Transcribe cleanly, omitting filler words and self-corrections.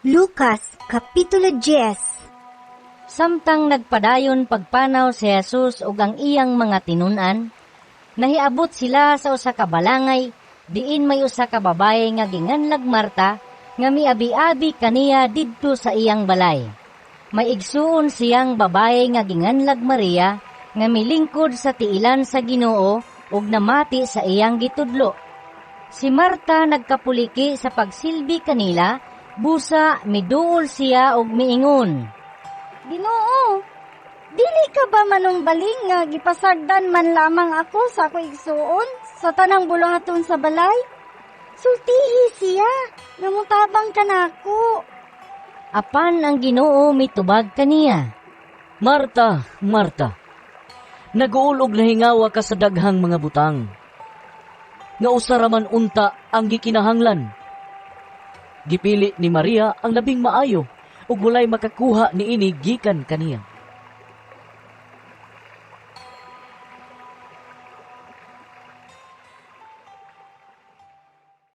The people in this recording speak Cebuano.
Lucas Kapitulo 10. Samtang nagpadayon pagpanaw si Jesus ug ang iyang mga tinun-an, nahiabot sila sa usa ka balangay diin may usa ka babaye nga ginganlag Marta nga miabi-abi kaniya didto sa iyang balay. May igsuon siyang babaye nga ginganlag Maria nga milingkod sa tiilan sa Ginoo ug namati sa iyang gitudlo. Si Marta nagkapuliki sa pagsilbi kanila, busa miduol siya ug miingon, "Ginoo, dili ka ba manumbaling nga gipasagdan man lamang ako sa ako igsuon sa tanang buluhaton sa balay? Sultihi siya, nga mutabang kanako." Apan ang Ginoo mitubag kaniya, "Marta, Marta, naguol og nahingawa ka sa daghang mga butang. Nga usa ra man unta ang gikinahanglan. Gipili ni Maria ang labing maayo ug walay makakuha niini gikan kaniya."